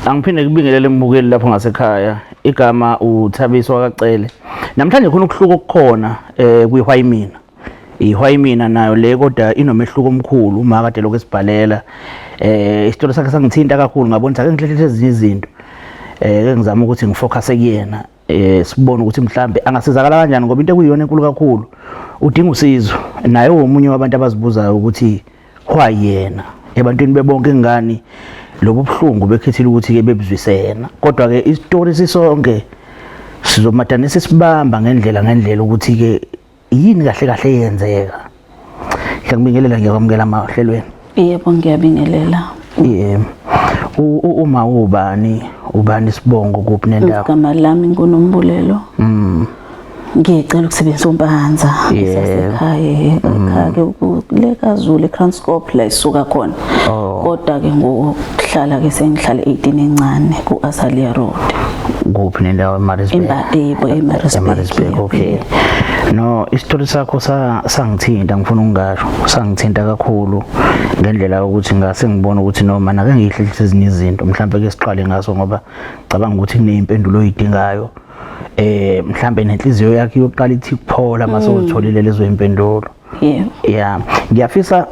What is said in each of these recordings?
Angiphinde kubingelele mbukeli lapho ngasekhaya. Igama uThabiso kaCele. Namhlanje khona ukuhluka okukhona kwiHwayimina. IHwayimina nayo le kodwa inomehluko omkhulu uma kade lokho esibhalela. Isitolo sakhe sangithinta kakhulu, ngabona ukuthi ake ngihlehlise ezinye izinto. Ke ngizama ukuthi ngifocus kuyena, sibone ukuthi mhlambe angasizakala kanjani, ngoba into ekuyiyona enkulu kakhulu udinga usizo. Naye omunye wabantu abazibuzayo ukuthi why yena ebantwini bebonke ingane lobu buhlungu bekhethile ukuthi ke bebuzwise yena. Kodwa ke isitori sisonke sizomadanisa sibamba ngendlela ukuthi ke yini kahle kahle yenzeka. Ngiyakubingelela, ngiyakwamukela amahlelweni. Yebo, ngiyabingelela. Yebo. Uma ubani ubani isibongo, kuphi nendawo? Igama lami nguNombulelo. Ngicela ukusebenzisa uMpanza sasekhaya ekhaya kule kaZulu eKranskop la isuka khona. Kodwa ke ngokuhlala ke sengihlala 18 encane ku-Azalea Road. Kuphi nendawo? eMaritzburg? Yebo, eMaritzburg. eMaritzburg, okay. No, isitori sakho sangithinta, ngifuna ukungasho, sangithinta kakhulu ngendlela yokuthi ngase ngibona ukuthi noma nake ngihlehlise ezinye izinto, mhlawumbe ke siqale ngaso, ngoba cabanga ukuthi kuneyimpendulo oyidingayo, mhlambe nenhliziyo yakhe iyoqala ithi kuphola mase uzitholile lezo impendulo. Yebo. Yeah, ngiyafisa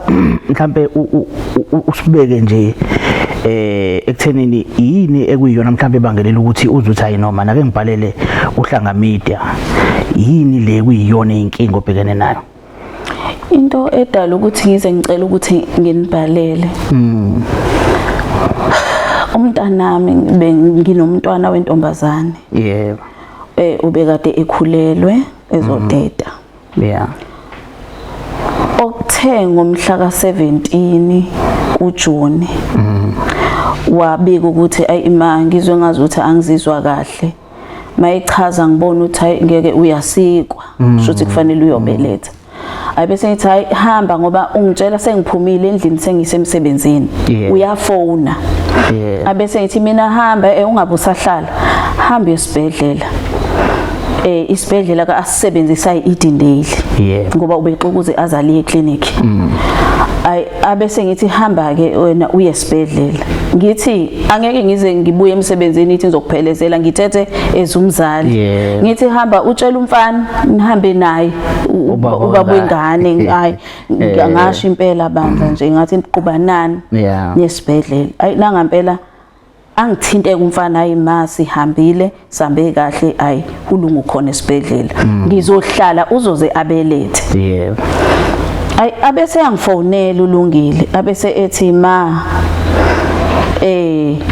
mhlambe usibeke nje ekuthenini yini ekuyiyona mhlambe ebangelela ukuthi uzuthi hayi noma nake ngibhalele uHlanga Media, yini le kuyiyona inkinga obhekene nayo? Into edala ukuthi ngize ngicela ukuthi nginibhalele. Umntanami, benginomntwana wentombazane. Yebo. Ubekade ekhulelwe ezoteta. Okuthe ngomhla ka-17 kuJuni wabika ukuthi ayi ma, ngizwe ngazi ukuthi angizizwa kahle. Mayichaza ngibona ukuthi hayi ngeke, uyasikwa, shuthi kufanele uyobeletha. Ayi, bese ngithi hayi hamba, ngoba ungitshela sengiphumile endlini, sengisemsebenzini, uyafona. Abese ngithi mina hamba, ungabe usahlala, hamba esibhedlela. Isibhedlela ka asisebenzisa iEdendale ngoba ubexukuze Azalea Clinic. Ay, abese ngithi hamba ke wena uye esibhedlela. Ngithi angeke ngize ngibuye emsebenzini ithi ngizokuphelezela, ngithethe ezumzali. Ngithi hamba utshela umfana nihambe naye Ubaba ubaba wengane. wengane. Hayi, ngasho impela bandla nje, ngathi niqubanani nesibhedlela. Ayi, nangampela angithinteka umfana, hayi ma, sihambile, sambe kahle, ayi ulungu khona esibhedlela, ngizohlala uzoze abelethe. Ayi, abese yangifonela uLungile, abese ethi ma,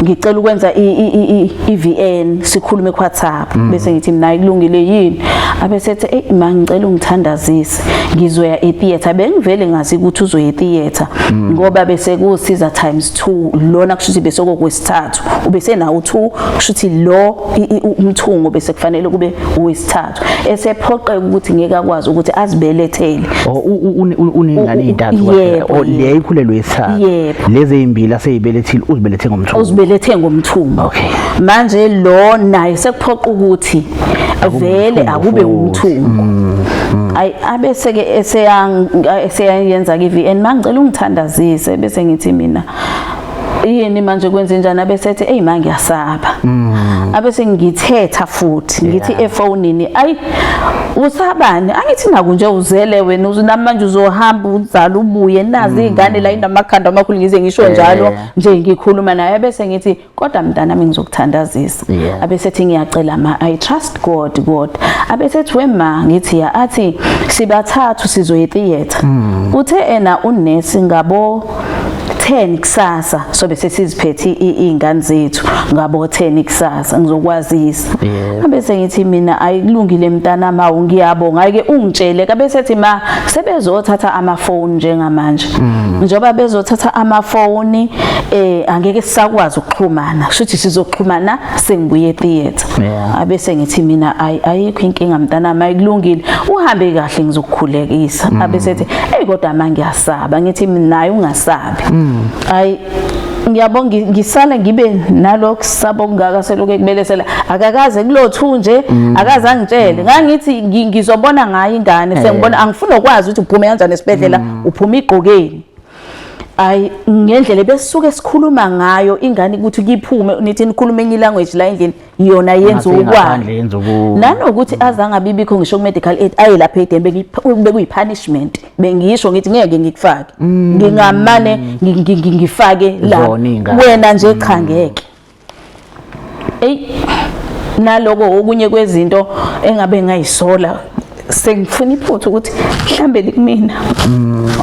ngicela ukwenza i-VN, sikhulume ku WhatsApp. Bese ngithi mina kulungile yini? Abese ethi hey ma, ngicela ungithandazise, ngizoya e-theater. Bengivele ngazi ukuthi uzoya e-theater ngoba bese kusiza times 2 lona, kusho ukuthi bese kokwesithathu ubese nawo 2, kusho ukuthi lo umthungo bese kufanele kube owesithathu, esephoqeka ukuthi ngeke akwazi ukuthi azibelethele. Oh, unengane ey'ntathu? Yebo. Oh, le ikhulelwe yesithathu? Yebo. Lezi ey'mbili asey'belethile uzibelethe ngomthungo? Uzibelethe ngomthungo. Manje lo naye sekuphoqa ukuthi vele umthungo akube futhi. umthungo. Ayi, abese ke eseyangenza ke VN, mangicela ungithandazise. Bese ngithi mina yini manje, kwenze njani? Abese ethi hey ma, ngiyasaba. Abese ngithetha futhi ngithi efonini, ayi usabani? Angithi naku nje uzele wena, namanje uzohamba uzala ubuye, nazi izingane la inamakhanda amakhulu. Ngize ngisho njalo nje ngikhuluma naye. Bese ngithi kodwa mntanami, ngizokuthandazisa. Abese ethi ngiyacela ma, I trust God. Kodwa abese ethi wema, ngithi ya, athi sibathathu sizoya theater. Uthe ena unesi ngabo 10 kusasa sobe sesiziphethe iy'ngane zethu, ngabo 10 kusasa ngizokwazisa. Abese ngithi mina ayikulungile mntanami, awu ngiyabonga ayike ungitshele. Kabe sethi ma, sebezothatha amafoni njengamanje, njengoba bezothatha amafoni angeke sisakwazi ukuxhumana, kusho ukuthi sizoxhumana sengibuye theater. Abese ngithi mina ayi, ayikho inkinga mntanami, ayikulungile, uhambe kahle, ngizokukhulekisa. Abese ethi hey kodwa ma, ngiyasaba. Ngithi mina naye ungasabi. Ayi ngiyabonga, ngisale ngibe nalokho sabo kungaka selokhu ekubelesela, akakaze kulothu nje akaze angitshele. Ngangithi ngizobona ngayo ingane sengibona, angifuni ukwazi ukuthi uphume kanjani esibhedlela, uphuma igqokeni. Ayi, ngendlela besisuke sikhuluma ngayo ingane ukuthi kiphume, nithi nikhuluma enye language la endlini, yona yenza Ngase ngaphandle okwayo. Yenza oku. Nanokuthi azange abibikho ngisho ku-medical aid, aye lapha edeni, bekuyi-punishment. Bengisho ngithi ngeke ngikufake, ngingamane ngifake la Zona iy'ngane. Wena nje cha, ngeke. Eyi, naloko okunye kwezinto engabe ngayisola, sengifuna iphutha ukuthi mhlambe likumina.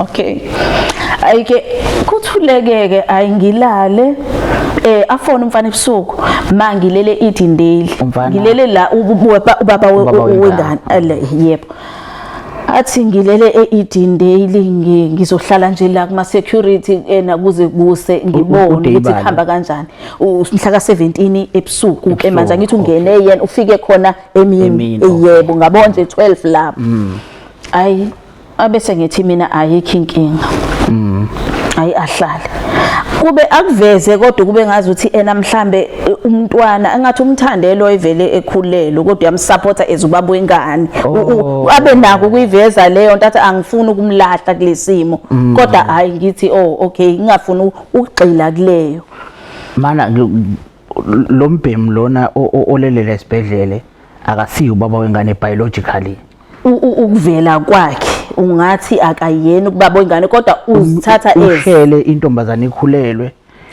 Okay, ayike kuthulekeke, ayingilale, afone umfana ebusuku mangilele iDindeli. Umfana? Ngilele la, ubaba Ubaba wengane. wengane. Yebo, athi ngilele e-Edendale, ngizohlala nje la kuma security ena kuze kuse, ngibone ukuthi Udayibala. kuhamba kanjani. Mhla ka 17 ebusuku ke manje, angithi Ebusuku. ungene yena, ufike khona emini. Emini, okay. Yebo, ngabona nje 12 lapho. Ayi, abese ngithi mina ayikho inkinga, ayi ahlale kube akuveze, kodwa kube ngazi ukuthi ena mhlambe umntwana engathi umthandelo evele ekhulelwe, kodwa uyamsupporta as ubaba wengane. Abe nako ukuyiveza leyo nto, athi angifuni ukumlahla kulesimo, kodwa hayi, ngithi oh okay, ngingafuni ukugxila kuleyo. Mana lo mbhemu lona olelele esibhedlele akasiyo ubaba wengane biologically? Ukuvela kwakhe ungathi akayena ukubaba wengane, kodwa uzithatha as Ushele intombazane ikhulelwe,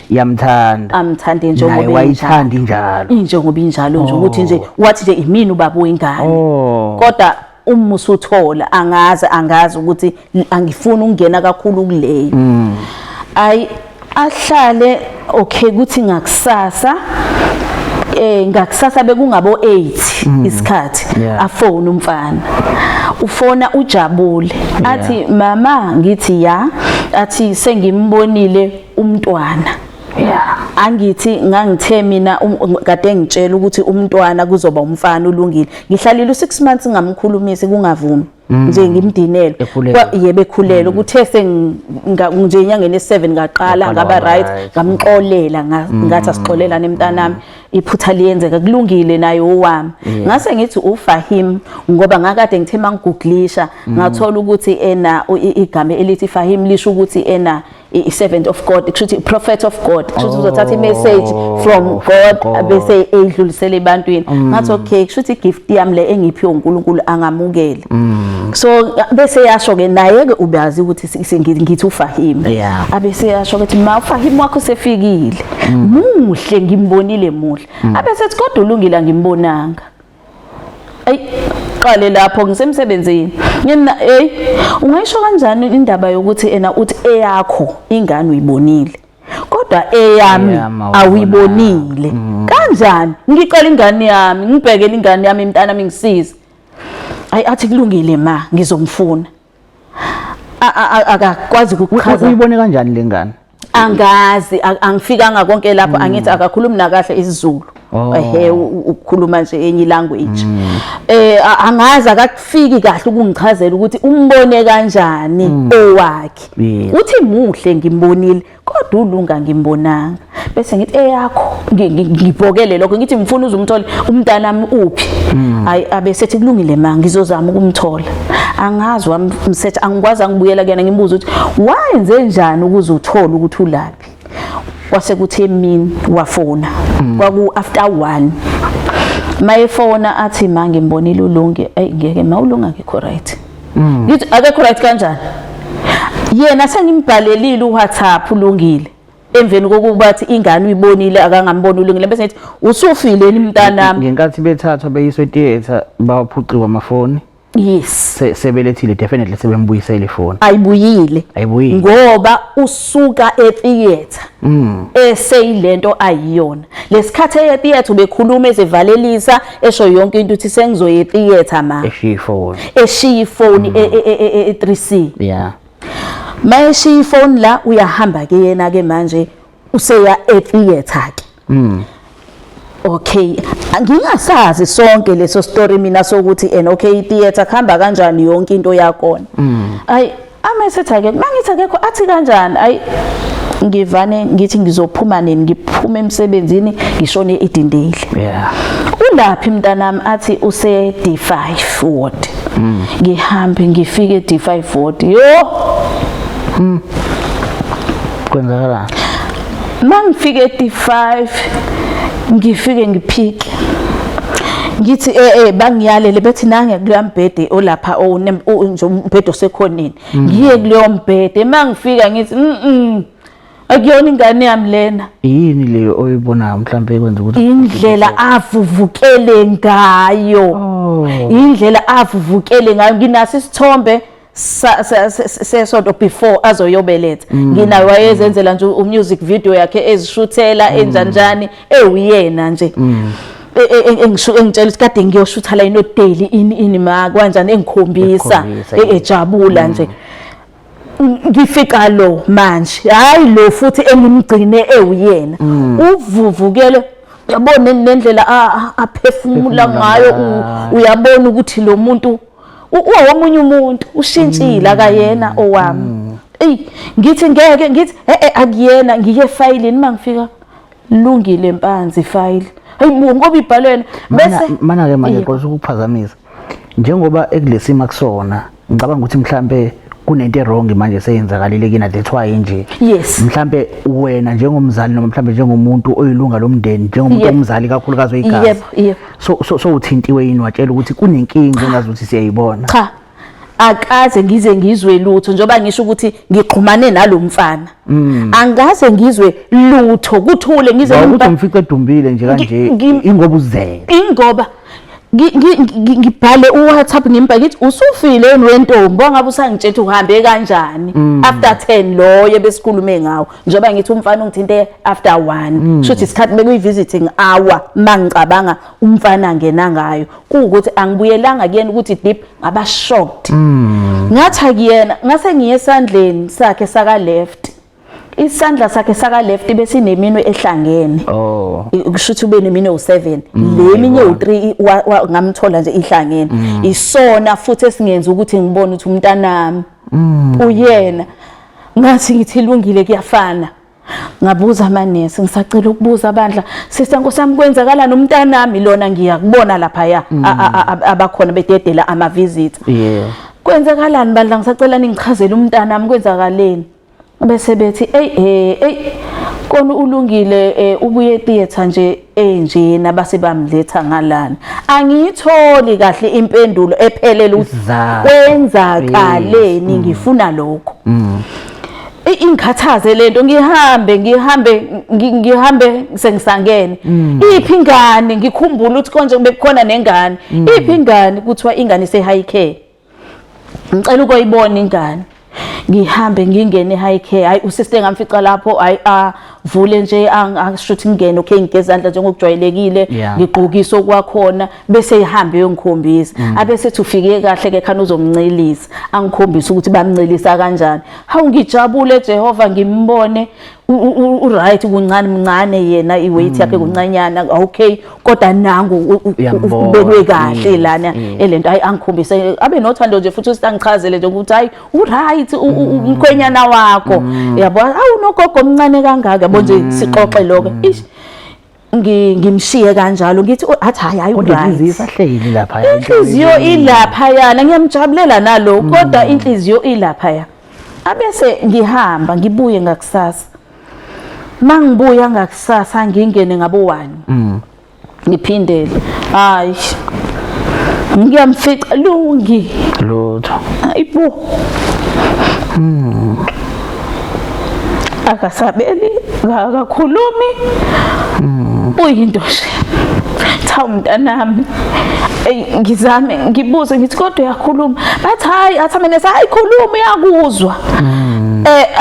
yamthanda. Amthande Naye njengoba enjalo. Wayithanda injalo. Injengoba injalo nje, ukuthi nje wathi nje imina ubaba wengane. Kodwa uma usuthola, angazi ukuthi angifuni ukungena kakhulu kuleyo. Ayi, ahlale, okay, kuthi ngakusasa, ngakusasa bekungabo 8 isikhathi, afone umfana, ufona ujabule, athi mama, ngithi ya, athi sengimbonile umntwana. Angithi ngangithe mina kade ngitshela ukuthi umntwana kuzoba umfana ulungile. Ngihlalile u6 months ngamkhulumisi, kungavumi nje, ngimdinele. Ekhulelwe. Yebo, ekhulelwe. Kuthe nje enyangeni e7 ngaqala Waqala ngaba waba right. right. Ngamxolela, ngathi asixolelane mntanami, iphutha liyenzeka, kulungile, naye owami. Ngase ngithi uFahim, ngoba ngakade ngithe mangiguglisha ngathola ukuthi ena igama elithi Fahim lisho ukuthi ena i-servant of God, kusho ukuthi prophet of God, kusho ukuthi uzothatha i-message from God, God. bese eyidlulisele ebantwini. Ngathi okay, kusho ukuthi i-gift yami le engiphiwe uNkulunkulu angamukele. So bese yasho ke naye ke, ubazi ukuthi ngithi uFahim. Abese yasho ukuthi ma, uFahim wakho sefikile, muhle, ngimbonile, muhle. Abese ethi kodwa ulungile angimbonanga. Ayi, qale lapho ngisemsebenzini, ngina hey, ungayisho kanjani indaba yokuthi ena uthi eyakho ingane uyibonile, kodwa eyami Eyami awuyibonile kanjani? Ngicela ingane yami, ngibhekele ingane yami, imntana ngisize. Ayi, athi kulungile ma, ngizomfuna. Akakwazi ukuchaza. Uyibone kanjani le ngane? Angazi, angifikanga konke lapho. Angithi akakhulumi nakahle isiZulu. Ehe, ukukhuluma nje enye language. Angazi, akakufiki kahle ukungichazela ukuthi umbone kanjani owakhe. Uthi muhle, ngimbonile, kodwa ulunga ngimbonanga. Bese ngithi eyakho, ngibhokele lokho, ngithi ngifuna uze umthole umntanami, uphi? Hayi, abesethi kulungile ma, ngizozama ukumthola. Angazi wamsetha, angikwazi, angibuyela kuyena ngimbuza ukuthi wayenze njani ukuze uthole ukuthi ulaphi. Kwase kuthi emini wafona, kwaku after 1. Mayefona athi ma, ngimbonile ulunge. Ayi ngeke ma, ulunga akekho right. Ngithi akekho right kanjani? Yena sengimbhalelile uWhatsApp ulungile, emveni kokuba athi ingane uyibonile, akangamboni ulungile. Bese ngithi usufile yini mntanami? Ngenkathi bethathwa beyiswe etheatre bawaphuciwe amafoni? Yes. Sebelethile, definitely sebembuyisela ifoni. Ayibuyile. Ayibuyile. Ngoba usuka etheatre eseyilento ayiyona lesikhathi etheatre, ubekhuluma ezevalelisa, esho yonke into, uthi sengizoya etheatre ma. Eshiya ifoni. Eshiya ifoni e 3C. Mayeshiya ifoni la, uyahamba ke yena ke manje, useya etheatre ke. Okay, ngingasazi sonke leso story mina sokuthi and okay, theatre kuhamba kanjani, yonke into yakona. Ayi, amesethi ake mangithi akekho, athi kanjani? Ayi, ngivane ngithi ngizophuma nini, ngiphume emsebenzini, ngishone eEdendale. Ulaphi mntanami? Athi use D5 ward. Ngihambe ngifike D5 ward, yo. Kwenzakalani? Mangifike e-D5 ngifike ngiphike, ngithi bangiyalele bethi nange kuleya mbhede olapha nje umbhede osekhoneni, ngiye kuleyo mbhede. Mangifika ngithi akuyona ingane yami lena. Yini leyo oyibonayo mhlawumbe ekwenza ukuthi Indlela avuvukele ngayo, indlela avuvukele ngayo. Nginaso isithombe sesonto before azoyobeletha, nginayo, wayezenzela nje umusic video yakhe ezishuthela enjanjani ewuyena nje. Engisho engitshela ukuthi kade ngiyoshutha la ino-daily ini ini ma kanjani, engikhombisa Ekukhombisa, ejabula nje. Ngifika lo manje, hayi lo futhi engimgcine ewuyena uvuvukele, uyabona nendlela aphefumula Phefumula ngayo, ngayo. Uyabona ukuthi lo muntu uwomunye umuntu, ushintshile, akayena owami. Eyi, ngithi ngeke, ngithi akuyena. Ngiye efayilini, mangifika, Lungile Mpanzi file, hayi bo, ngoba ibhalwe bese Mana-ke manje xolisa ukukuphazamisa, njengoba ekulesimo akusona, ngicabanga ukuthi mhlambe kunento e-wrong manje seyenzakalile kina, that's why nje. Yes. Mhlambe wena njengomzali noma mhlambe njengomuntu oyilunga lomndeni, njengomuntu omzali kakhulukazi oyigazi, yebo yebo so uthintiwe yini watshela ukuthi kunenkinga engazi ukuthi siyayibona? Cha, akaze ngize ngizwe lutho. Njengoba ngisho ukuthi ngixhumane nalomfana, angaze ngizwe lutho, kuthule ngize Ngoba ukuthi umfice edumbile nje kanje ingoba uzele. Ingoba ngibhale uWhatsApp, ngimbhale ngithi usufile yini wentombi, wangabe usangitshela ukuthi uhambe kanjani after 10 loyo besikhulume ngawo. Njengoba ngithi umfana ungithinte after 1, kusho ukuthi isikhathi bekuyi visiting hour. Mangicabanga umfana ngena ngayo kuwukuthi angibuyelanga kuyena ukuthi deep, ngaba shocked. Ngathi akuyena, ngase ngiye esandleni sakhe saka left, isandla sakhe saka left besineminwe ehlangene. Kusho ukuthi ube neminwe u7, le minye u3 ngamthola nje ihlangene. Isona futhi esingenza ukuthi ngibone ukuthi umntanami uyena. Ngathi ngithi ilungile, kuyafana. Ngabuza amanesi, ngisacela ukubuza bandla, sister, nkosi yami, kwenzakalani umntanami lona? Ngiyakubona lapha ya abakhona bededela ama visits. Kwenzakalani bandla, ngisacela ningichazele umntanami kwenzakaleni. Bese bethi ey ey kona ulungile, ubuye theater nje enjena, base bamletha ngalana. Angiyitholi kahle impendulo ephelele ukuthi Isizathu. kwenzakaleni, ngifuna lokho. Ingikhathaze lento, ngihambe ngihambe ngihambe sengisangene, iphi ingane? Ngikhumbula ukuthi konje bekukhona nengane, iphi ingane? Kuthiwa ingane ise high care, ngicela ukuyibona ingane. Ngihambe ngingene e-high care, hayi usister ngamfica lapho, hayi avule nje angishuthi ngingene, okay, ngigeza izandla njengokujwayelekile, ngigqokisa okwakhona, bese ihambe yongikhombisa, abese ethi ufike kahle ke, khani uzomncelisa, angikhombisa ukuthi bamncelisa kanjani. Hawu, ngijabule Jehova, ngimbone u-right, kuncane mncane yena, i-weight yakhe kuncanyana, okay, kodwa nangu Uyambona. ubekwe kahle lana elento. Hayi, angikhombise, abe nothando nje futhi usitangichazele nje ukuthi hayi u-right umkhwenyana wakho, yabo, awu nogogo omncane kangaka, yabo nje, sixoxe lokho. Ish, ngimshiye kanjalo, ngithi oh, athi hayi hayi Kodwa u-right. inhliziyo isahleli lapha. Inhliziyo ilaphayana, ngiyamjabulela nalo, kodwa inhliziyo ilaphaya. Abese ngihamba ngibuye ngakusasa, mangibuya ngakusasa ngingene ngabo 1, ngiphindele, hayi ngiyamfica Lungi. Lutho. Ayibo, akasabeli, akakhulumi, uyinto nje. Cha, mntanami, ey ngizame ngibuze, ngithi kodwa uyakhuluma? Bathi hayi, athi mina hayi khuluma, uyakuzwa.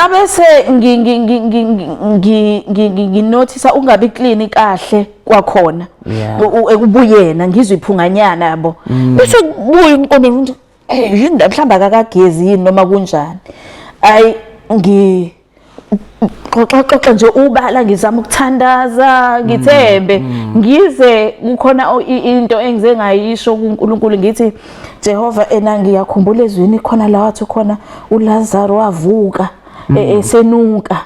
Abese ngi ngi ngi ngi ngi ngi nginothisa ungabi clean kahle kwakhona. Ekubuyena ngizwe iphunganyana, yabo, bese kubuye umqondo ukuthi yini, mhlawumbe akakagezi yini noma kunjani. Ayi, ngi xoxa xoxa nje ubala, ngizama ukuthandaza, ngithembe ngize kukhona into engize ngayisho kuNkulunkulu, ngithi Jehova, ena ngiyakhumbula ezwini khona la wathi khona uLazaro wavuka esenuka.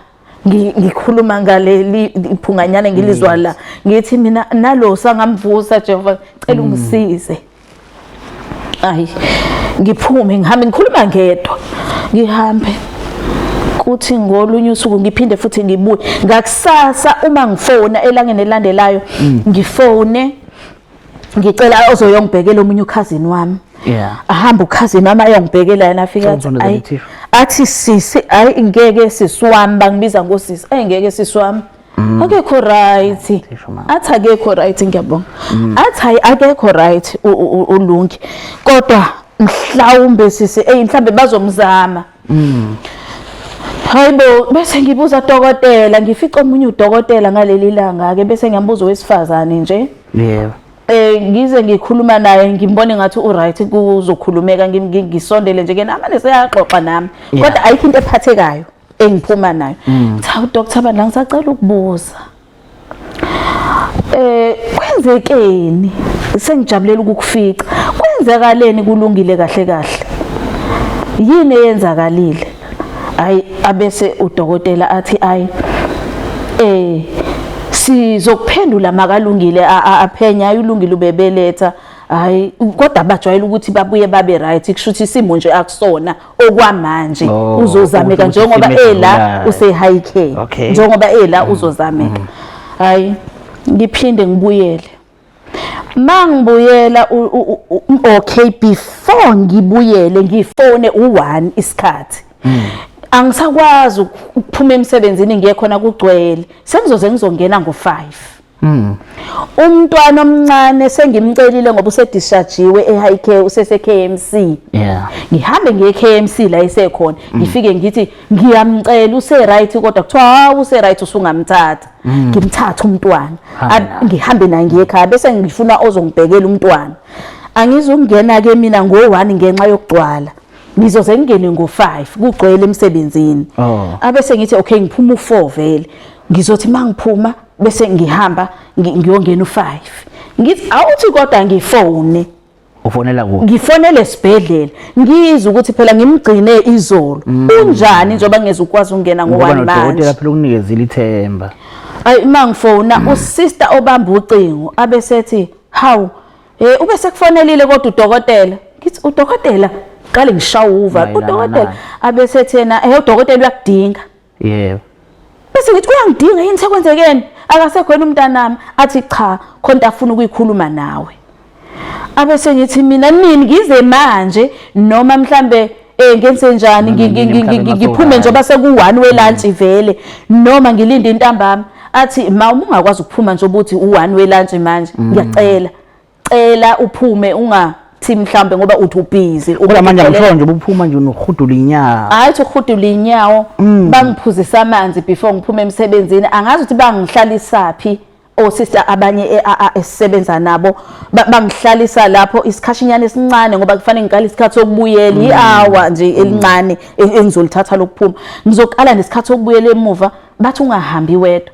Ngikhuluma ngaleli iphunganyana ngilizwa la, ngithi mina nalo sangamvusa Jehova, cela ungisize. Ayi, ngiphume ngihambe, ngikhuluma ngedwa, ngihambe. Kuthi ngolunye usuku ngiphinde futhi ngibuye ngakusasa, uma ngifona elangeni elilandelayo, ngifone ngicela ozoyongibhekela omunye ukhazini wami. Ahamba ukhazini wami ayongibhekela yena, afika athi, Sewumsondeza "Ayi," ngethishu. athi, "Sisi, ayi ngeke sisi wami," bangibiza ngosisi, "ayi ngeke sisi wami, akekho right." Thishu, mama. Athi akekho right, ngiyabonga. Athi hayi akekho right uLungi, kodwa mhlawumbe sisi, ey mhlawumbe bazomzama. Hayibo, bese ngibuza dokotela, ngifica omunye udokotela ngaleli langa ke, bese ngiyambuza owesifazane nje. Ngize ngikhuluma naye, ngimbone ngathi u right, kuzokhulumeka, ngisondele nje ke namane seyaxoxa nami. Kodwa ayikho into ephathekayo engiphuma nayo. Cha uDr Bandla, ngisacela ukubuza. Kwenzekeni? Sengijabulela ukukufica. Kwenzakaleni kulungile kahle kahle? Yini eyenzakalile? Ayi abese udokotela athi, ayi sizokuphendula makalungile, aphenya ayulungile ubebeletha, hayi kodwa bajwayele ukuthi babuye babe right, kusho ukuthi isimo nje akusona okwamanje. Oh, Uzozameka ukuthi njengoba isimo ela esidlulayo. use high care. Njengoba ela uzozameka. Hayi ngiphinde ngibuyele, mangibuyela okay, before ngibuyele ngifone u1 isikhathi angisakwazi ukuphuma emsebenzini ngiye khona, kugcwele, sengizoze ngizongena ngo5. Umntwana omncane sengimcelile ngoba usedischargiwe e-high care, usese KMC. Ngihambe ngiye KMC la esekhona, ngifike ngithi ngiyamcela, use right, kodwa kuthiwa hawu use right, usungamthatha. Ngimthatha umntwana. Hambe naye. Ngihambe naye ngiye ekhaya, bese ngifuna ozongibhekela umntwana. Angizungena ke mina ngo1 ngenxa yokugcwala, ngizoze ngingene ngo5, kugcwele emsebenzini. Abese ngithi okay, ngiphuma u4 vele, ngizothi mangiphuma bese ngihamba ngiyongena u5, ngithi awuthi kodwa ngifone. Ufonela kuphi? Ngifonele esibhedlela, ngizwe ukuthi phela ngimgcine izolo unjani, njengoba ngezukwazi ukungena Ngoba ngo1 nodokotela manje. phela ukunikezile ithemba. Ayi mangifona usister obamba ucingo abesethi, hawu ube sekufonelile kodwa udokotela. Ngithi udokotela, qale ngishawuva Mayelana udokotela. nani? Abesethi yena udokotela uyakudinga. Bese ngithi uyangidinga yini, sekwenzekeni, akasekho yena umntanami? Athi cha, khonto afuna ukuyikhuluma nawe. Abese ngithi mina nini, ngize manje noma mhlambe ngenze njani? Noma nini mhlambe Ngiphume mase njengoba seku1 welunch vele, noma ngilinde intambama? Athi ma uma ungakwazi ukuphuma nje uthi u1 welunch manje, ngiyacela, cela uphume, ungathi mhlambe ngoba uthi ubusy. Kodwa manje angisho nje ubuphuma nje unohudula inyawo. Hayi uthi uhudula inyawo, bangiphuzisa amanzi before ngiphume emsebenzini. Angazi ukuthi bangihlalisaphi osista abanye esisebenza nabo, bangihlalisa lapho isikhashinyana esincane ngoba kufanele ngiqale isikhathi sokubuyela, i-hour nje elincane engizolithatha lokuphuma, ngizoqala nesikhathi sokubuyela emuva. Bathi ungahambi wedwa.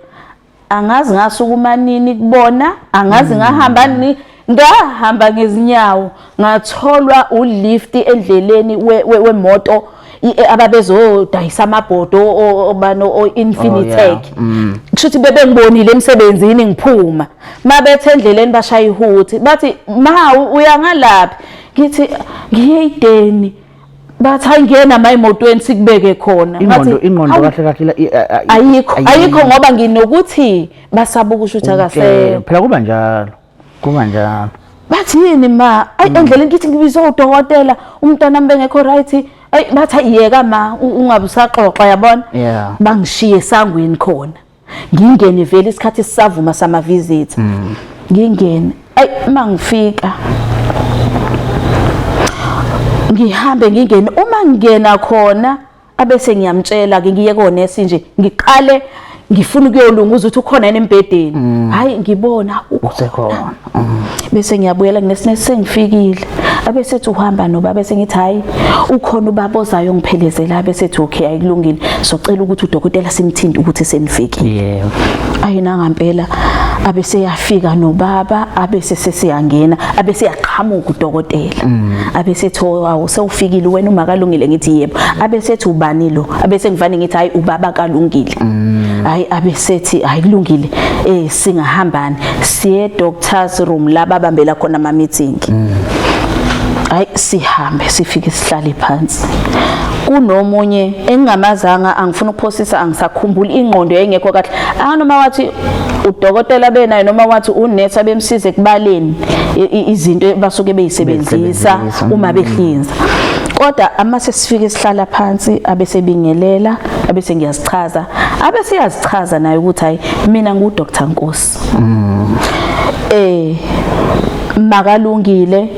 Angazi ngasukuma nini kubona, angazi ngahamba nini, ngahamba ngezinyawo, ngatholwa ulift endleleni wemoto ababezodayisa amabhodo obano o-Infinitech. Kusho ukuthi bebengibonile emsebenzini ngiphuma, mabethe endleleni bashaya ihuthi, bathi ma uya ngalaphi? Ngithi ngiye ideni. Bathi ayingena ma emotweni sikubeke khona. Ingqondo Ngathi, ingqondo "Hawu, kahle kahle ayikho, ayikho ngoba nginokuthi basabuka usho ukuthi akasekho." Phela kuba njalo, kuba njalo. Bathi yini ma, ayi endleleni ngithi ngibizwe udokotela, umntwana wami bengekho right. Ayi bathi ayiyeka ma, ungabe usaxoxa, yabona. Bangishiye esangweni khona, ngingene vele isikhathi sisavuma sama visit, ngingene. Ayi mangifika ngihambe ngingene, uma ngingena khona abese ngiyamtshela ke, ngiye konesi nje, ngiqale ngifuna ukuyolunguza ukuthi ukhona yena embhedeni. Hayi ngibona usekhona. Bese ngiyabuyela kunesinesi, sengifikile, abesethi uhamba noba, bese ngithi hayi ukhona ubaba ozayo ngiphelezela, abesethi okay ayikulungile, socela ukuthi udokotela simthinte ukuthi senifikile. Ayina ngempela abese yafika nobaba, abese sesiyangena, abese yaqhamuka udokotela, abese ethi awu sewufikile wena uma kalungile? Ngithi yebo. Abese ethi ubani lo? Abese ngivane ngithi hayi ubaba kalungile. Hayi abese ethi hayi kulungile, singahambani siye doctor's room la babambela khona ama meeting. Hayi, sihambe sifike sihlale phansi. Kunomunye engingamazanga, angifuna ukuphosisa, angisakhumbuli, ingqondo yayingekho kahle. Anoma wathi udokotela benayo noma wathi unesi abemsize ekubaleni izinto basuke beyisebenzisa Beyisebenzisa. uma behlinza. Kodwa amase sifike sihlala phansi, abesebingelela, abese ngiyazichaza, abese yazichaza naye ukuthi hayi, mina ngu Dr Nkosi. Makalungile,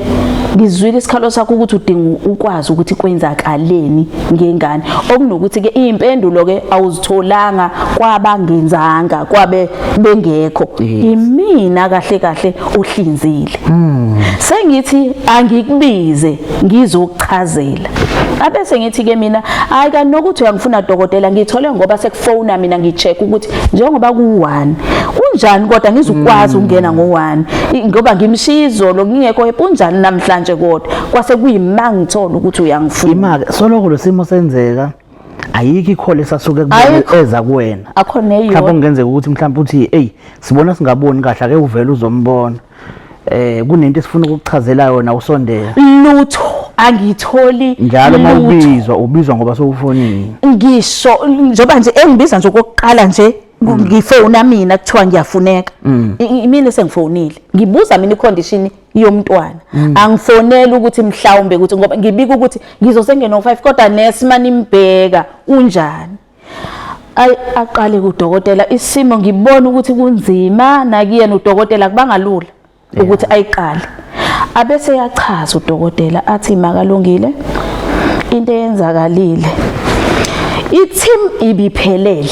ngizwile isikhalo sakho ukuthi udinga ukwazi ukuthi kwenzakaleni ngengane, okunokuthi ke impendulo ke awuzitholanga kwabangenzanga kwabe bengekho. Imina kahle kahle uhlinzile. Sengithi angikubize ngizokuchazela. Abese ngithi ke mina, hayi, kanokuthi uyangifuna dokotela, ngithole ngoba sekufona mina, ngicheck ukuthi njengoba ku1 unjani, kodwa ngizukwazi ukungena ngo1 ngoba ngimshiya izolo ngingekho, unjani namhlanje? Kodwa kwase kuyima ngithola ukuthi uyangifuna. Ima-ke soloko lo simo senzeka, ayikho i-call esasuke kubona Ayikho. eza kuwena? Akho Mhlawumbe neyodwa. kungenzeka ukuthi mhlawumbe uthi, "Eyi, sibona singaboni kahle, ake uvele uzombona, kunento esifuna ukukuchazela yona, usondela." Lutho, angitholi. Njalo uma lutho. Ubizwa, ubizwa ngoba sowufonile? Ngisho njengoba nje engibiza nje okokuqala nje, ngifona mina, kuthiwa ngiyafuneka. Mina sengifonile, ngibuza mina icondition yomntwana. Angifoneli ukuthi mhlawumbe ukuthi ngoba ngibika ukuthi ngizosengena ngo5, kodwa nesi manimbheka unjani. Ay, aqale kudokotela isimo, ngibona ukuthi kunzima nakuyena udokotela, kubangalula ukuthi ayiqale. Abese yachaza udokotela, athi, "Makalungile, into eyenzakalile, i-team ibiphelele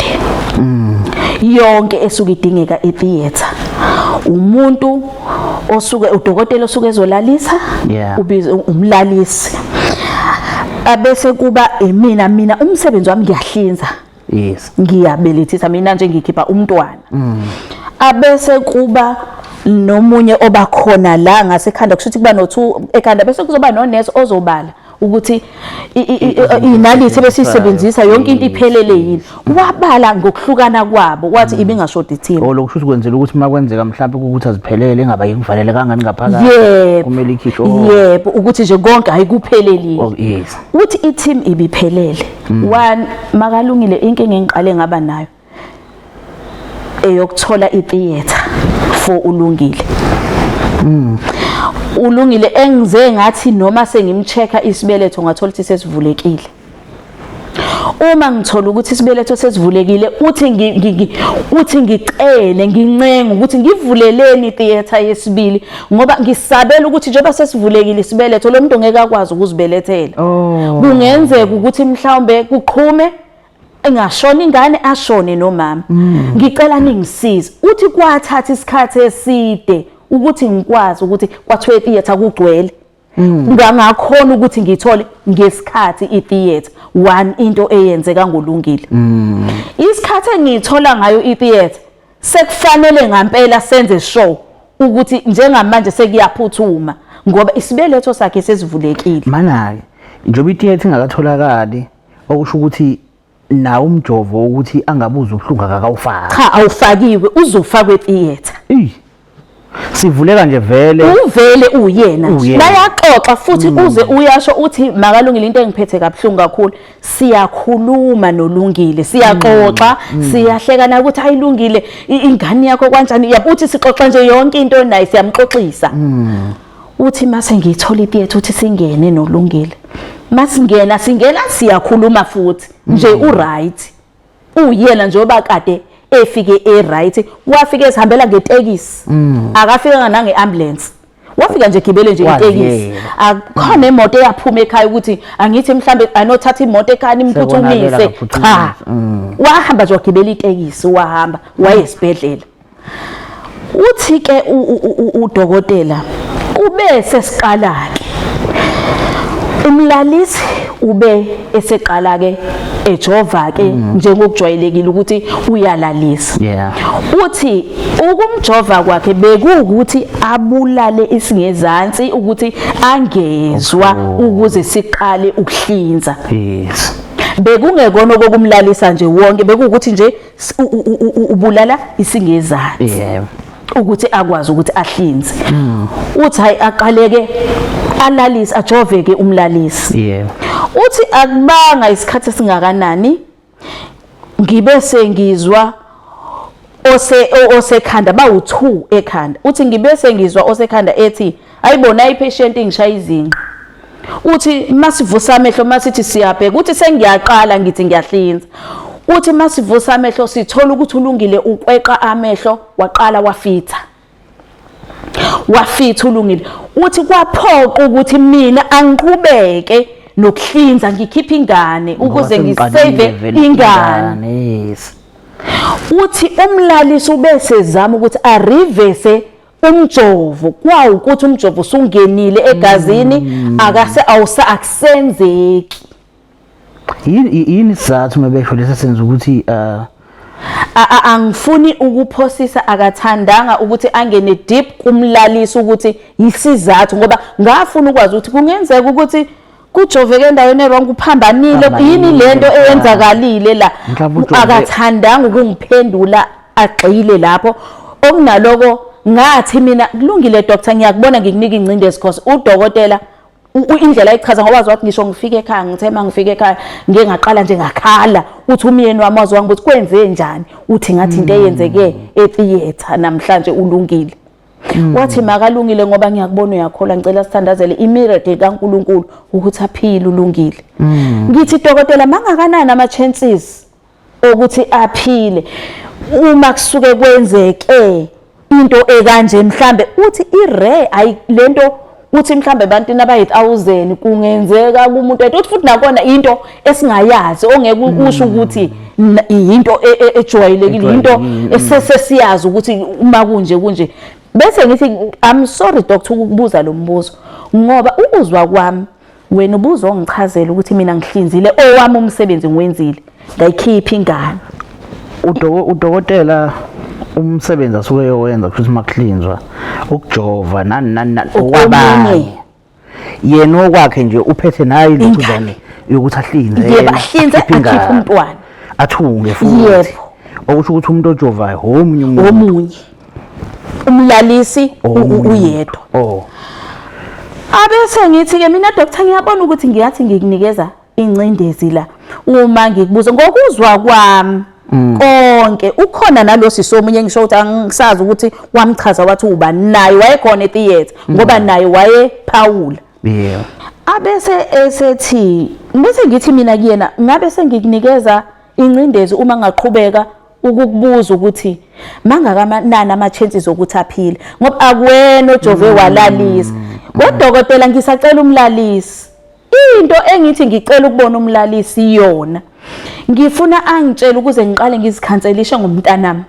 yonke esuke idingeka e-theatre, umuntu osuke udokotela osuke ezolalisa, ubiza umlalisi, abese kuba imina. Mina umsebenzi wami ngiyahlinza, ngiyabelethisa, mina nje ngikhipha umntwana. Abese kuba nomunye obakhona la ngasekhanda, kusho ukuthi kuba no2 ekhanda, bese kuzoba nonesi ozobala ukuthi inalithi besiyisebenzisa yonke into iphelele yini." Wabala ngokuhlukana kwabo, wathi ibingashodi i-team. Oh, lokhu kusho kwenzela ukuthi uma kwenzeka mhlawumbe ukuthi aziphelele, ingaba yikuvalele kangani ngaphakathi, kumele ikhishwe. Oh. Yebo, ukuthi nje konke ayikuphelelile. Oh, yes. Uthi i-team ibiphelele. One, makalungile, inkinga engiqale ngaba nayo eyokuthola i-theatre for uLungile. Ulungile engize ngathi noma sengimchecka isibeletho, ngathola ukuthi sesivulekile. Uma ngithola ukuthi isibeletho sesivulekile, uthi uthi ngicele, ngincenga ukuthi ngivuleleni theatre yesibili, ngoba ngisabela ukuthi njengoba sesivulekile isibeletho, lo muntu ngeke akwazi ukuzibelethela. Kungenzeka ukuthi mhlawumbe kuqhume, engashona ingane, ashone nomama. Ngicela ningisize. Uthi kwathatha isikhathi eside ukuthi ngikwazi ukuthi kwathiwa etheatre kugcwele, ngangakhona ukuthi ngithole ngesikhathi i-theatre. One, into eyenzeka ngolungile, isikhathi engiyithola ngayo i-theatre sekufanele ngampela senze sure ukuthi njengamanje sekuyaphuthuma, ngoba isibeletho sakhe sesivulekile. Mana-ke njengoba i-theatre ingakatholakali, okusho ukuthi nawo umjovo ukuthi angabuza ubuhlungu akakawufaki? Cha, awufakiwe, uzofakwa e-theatre. Eyi. Sivuleka nje vele. Uvele uyena nje. Uyena. Bayaxoxa futhi, uze uyasho, uthi, "Makalungile, into engiphethe kabuhlungu kakhulu, siyakhuluma nolungile, siyaxoxa, siyahleka na ukuthi ayilungile ingane yakho kanjani." Yabo, uthi sixoxa nje yonke into naye, siyamxoxisa. Uthi mase ngiyithola i-theatre, uthi singene nolungile, masingena singena siyakhuluma futhi nje, u-right uyena njengoba kade efike e-right. Wafika ezihambela ngetekisi, akafikanga nange-ambulance, wafika nje gibele nje itekisi. Waziyela. Akukhona imoto eyaphuma ekhaya ukuthi angithi mhlambe anothatha imoto ekhaya nimphuthumise. Sekonakele, Cha, wahamba nje, wagibela itekisi, wahamba waye esibhedlela. Uthi ke udokotela ube sesiqala ke umlalisi, ube eseqala ke ejova ke njengokujwayelekile ukuthi uyalalisa. Uthi ukumjova kwakhe bekuwukuthi abulale isingezansi ukuthi angezwa, ukuze siqale ukuhlinza. Bekungekona okokumlalisa nje wonke, bekuwukuthi nje ubulala isingezansi. Yebo. Ukuthi akwazi ukuthi ahlinze. Uthi hayi, aqaleke alalise, ajoveke umlalisi. Uthi akubanga isikhathi esingakanani, ngibe sengizwa osekhanda bawu2 ekhanda. Uthi ngibe sengizwa osekhanda ethi, "Ayibona ipatient ingishaya izinqa." Uthi masivusa amehlo, masithi siyabheka, uthi sengiyaqala ngithi ngiyahlinza. Uthi masivusa amehlo, sithola ukuthi ulungile ukweqa amehlo, waqala wafitha, wafitha ulungile. Uthi kwaphoqa ukuthi mina angiqhubeke nokuhlinza, ngikhiphe ingane ukuze ngisave ingane. Uthi umlalisi ubesezama ukuthi areverse umjovo, kwawukuthi umjovo usungenile egazini, akase awusa akusenzeki. Yini isizathu mebesho lesi senza ukuthi Angifuni ukuphosisa, akathandanga ukuthi angene deep kumlalisi ukuthi isizathu, ngoba ngafuna ukwazi ukuthi kungenzeka ukuthi kujoveke endaweni ewrong, kuphambanile. Phambanile, yini lento eyenzakalile la? Mhlawumbe ujove- Akathandanga ukungiphendula, agxile lapho. Okunaloko ngathi mina, "Kulungile doctor, ngiyakubona, ngikunika ingcindezi," cause udokotela indlela ayichaza, ngoba wazi wathi ngisho ngifike ekhaya, ngithe uma ngifike ekhaya ngike ngaqala nje ngakhala. Uthi umyeni wami wazi wangibuza, "Kwenze njani?" Uthi ngathi into eyenzeke etheatre namhlanje ulungile. Wathi makalungile, ngoba ngiyakubona uyakholwa, ngicela sithandazele imiracle kaNkuluNkulu ukuthi aphile ulungile. Ngithi, "Dokotela, mangakanani ama chances ukuthi aphile uma kusuke kwenzeke into ekanje?" Mhlambe uthi i-rare ayi lento, uthi mhlambe ebantwini abayi-1000 kungenzeka kumuntu oyedwa. Uthi futhi nakona into esingayazi, ongeke usho ukuthi into ejwayelekile, into Ejwayelekile. esesesiyazi ukuthi uma kunje kunje. Bese ngithi, "I'm sorry doctor ukukubuza lo mbuzo, ngoba ukuzwa kwami wena ubuzongichazela ukuthi mina ngihlinzile, owami umsebenzi ngiwenzile, ngayikhipha ingane." Udokotela umsebenzi asuke eyowenza kusho ukuthi makuhlinzwa, ukujova, nani nani nani, Okunye. okwabanye. Yena okwakhe nje uphethe nayo ilokhuzane yokuthi ahlinze Yebo, yena, ahlinze, akhiphe akhiphe ingane. umntwana. Athunge futhi. Okusho ukuthi umuntu ojovayo omunye umuntu. Omunye umlalisi Omunye. uyedwa. Oh. Abese ngithi-ke mina, "Doctor, ngiyabona ukuthi ngiyathi ngikunikeza ingcindezi la uma ngikubuza ngokuzwa kwami konke." Ukhona nalo sisi omunye, ngisho ukuthi angisazi ukuthi wamchaza wathi ubani, naye wayekhona etheatre ngoba naye wayephawula. Abese esethi, bese ngithi mina kuyena, ngabe sengikunikeza ingcindezi uma ngaqhubeka ukukubuza ukuthi mangakanani ama-chances okuthi aphile, ngoba akuwena ojove walalisa. Kodokotela, ngisacela umlalisi. Into engithi ngicela ukubona umlalisi yona, ngifuna angitshele ukuze ngiqale ngizikhanselishe ngomntanami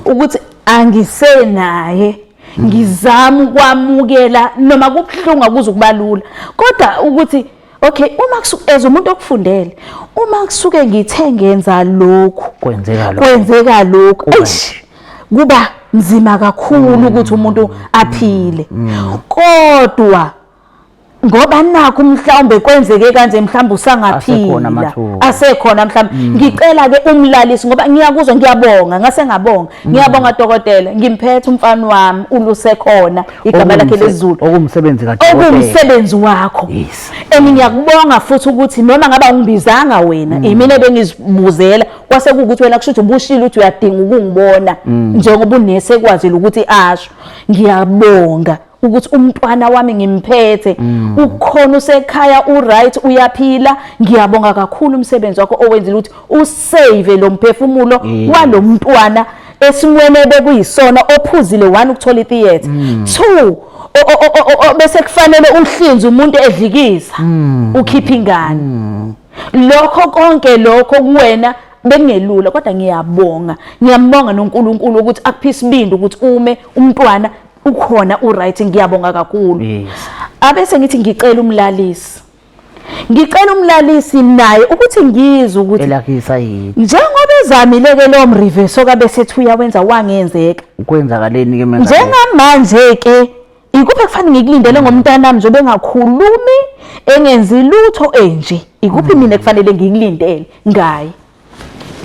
ukuthi angisenaye, ngizama ukwamukela noma kubuhlungu, akuze ukuba lula, kodwa ukuthi okay, uma as umuntu okufundele, uma kusuke ngithe ngenza lokhu, Kwenzeka lokho. Kwenzeka lokhu. Kuba Eish, kuba nzima kakhulu ukuthi umuntu aphile, kodwa ngoba nakho mhlawumbe kwenzeke kanje, mhlawumbe Asekhona usangaphila. Amathuba. Asekhona mhlawumbe. Ngicela ke umlalisi, ngoba ngiyakuzwa, ngiyabonga, ngase ngabonga, ngiyabonga dokotela, ngimphethe umfana wami ulusekhona, igama lakhe lesiZulu. Okuwumsebenzi kadokotela. Okuwumsebenzi wakho. And ngiyakubonga futhi ukuthi noma ngaba ungibizanga wena, imina bengizibuzela, kwase kuwukuthi wena kusho ukuthi ubushilo ukuthi uyadinga ukungibona njengoba unesi ekwazile ukuthi asho. Ngiyabonga ukuthi umntwana wami ngimphethe, ukhona, usekhaya, uright, uyaphila. Ngiyabonga kakhulu umsebenzi wakho owenzile ukuthi usave lo mphefumulo walo mntwana esimweni ebekuyisona, ophuzile, one, ukuthola itheatre, two, bese kufanele uhlinze umuntu edlikiza, ukhipha ingane. Lokho konke lokho kuwena bekungelula, kodwa ngiyabonga, ngiyambonga noNkulunkulu ukuthi akuphe isibindi ukuthi ume, umntwana ukhona, uright. Ngiyabonga kakhulu. Abese ngithi ngicela umlalisi, ngicela umlalisi naye ukuthi ngizwe ukuthi Elakhe isayidi. Njengoba ezamile ke lo mreverse okabe sethi uyawenza, wangenzeka, Kwenzakaleni ke manje? Njengamanje ke ikuphi kufanele ngikulindele ngomntanami njengoba engakhulumi, engenzi lutho enje? Ikuphi mina kufanele ngikulindele ngaye?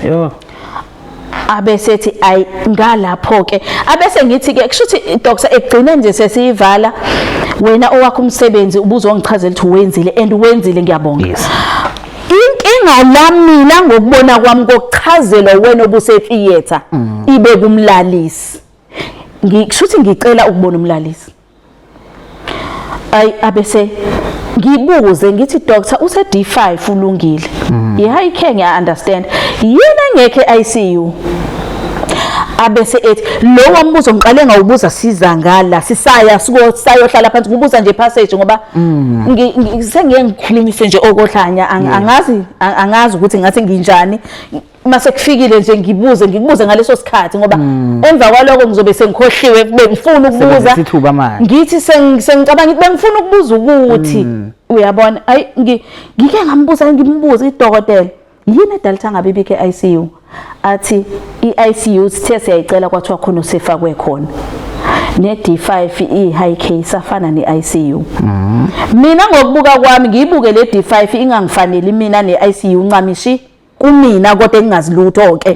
Yo. Abesethi ayi ngalapho ke, abese ngithi ke kushuthi doctor ekugcineni nje sesiyivala wena owakho umsebenzi ubuzongichazela ukuthi wenzile and wenzile, ngiyabonga. Inkinga la mina ngokubona kwami kokuchazelwa wena obusetheater ibe kumlalisi, ngishuthi ngicela ukubona umlalisi. Ay, abese ngibuze ngithi, doctor, use D5 ulungile, i-high care ngiya understand, yini engekho e-ICU? Abese ethi lo mbuzo ngiqale ngawubuza siza ngala sisaya sayohlala phansi, kubuza nje passage ngoba sengiye ngikhulumise nje okohlanya, angazi angazi ukuthi ngathi nginjani mase kufikile nje ngibuze, ngikubuze ngaleso sikhathi ngoba emva kwaloko ngizobe sengikhohliwe bengifuna ukubuza. Sebenzisa ithuba manje. Ngithi sengicabanga ngithi bengifuna ukubuza ukuthi uyabona, ayi, ngike ngambuza, ngimbuza idokotela, yini edala ukuthi angabe ibikho e-ICU? Athi i-ICU sithe siyayicela kwathiwa khona usefakwe khona, ne-D5 i-high case afana ne-ICU. Mina ngokubuka kwami ngiyibuke le D5 ingangifaneli mina ne-ICU ncamishi kumina, kodwa engingazi lutho ke.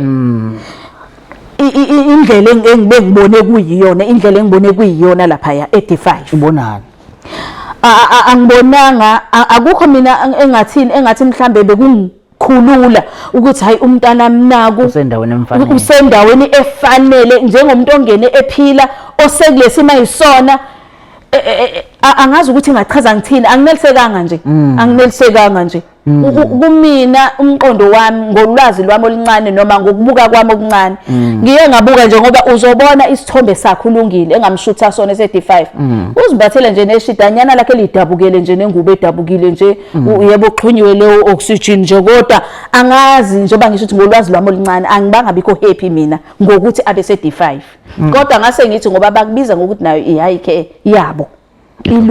Indlela engibe ngibone kuyiyona, indlela engibone kuyiyona lapha ya e-D5. Ubonani? Angibonanga, akukho mina engathini, engathi mhlambe bekungikhulula ukuthi hayi, umntana mnaku usendaweni emfanele. Usendaweni efanele njengomuntu ongene ephila osekulesimo ayisona. Angazi ukuthi ngachaza ngithini, anginelisekanga nje, anginelisekanga nje. Kumina umqondo wami ngolwazi lwami oluncane noma ngokubuka kwami okuncane, ngiye ngabuka nje ngoba uzobona isithombe sakhe ulungile engamshutha sona ese-D5, uzimbathele nje neshidanyana lakhe lidabukele nje nengubo edabukile nje, yebo uxhunyiwe leyo oxygen nje, kodwa angazi njengoba ngisho ukuthi ngolwazi lwami oluncane angibanga bikho happy mina ngokuthi abe se-D5, kodwa ngase ngithi ngoba bakubiza ngokuthi nayo i-high care yabo,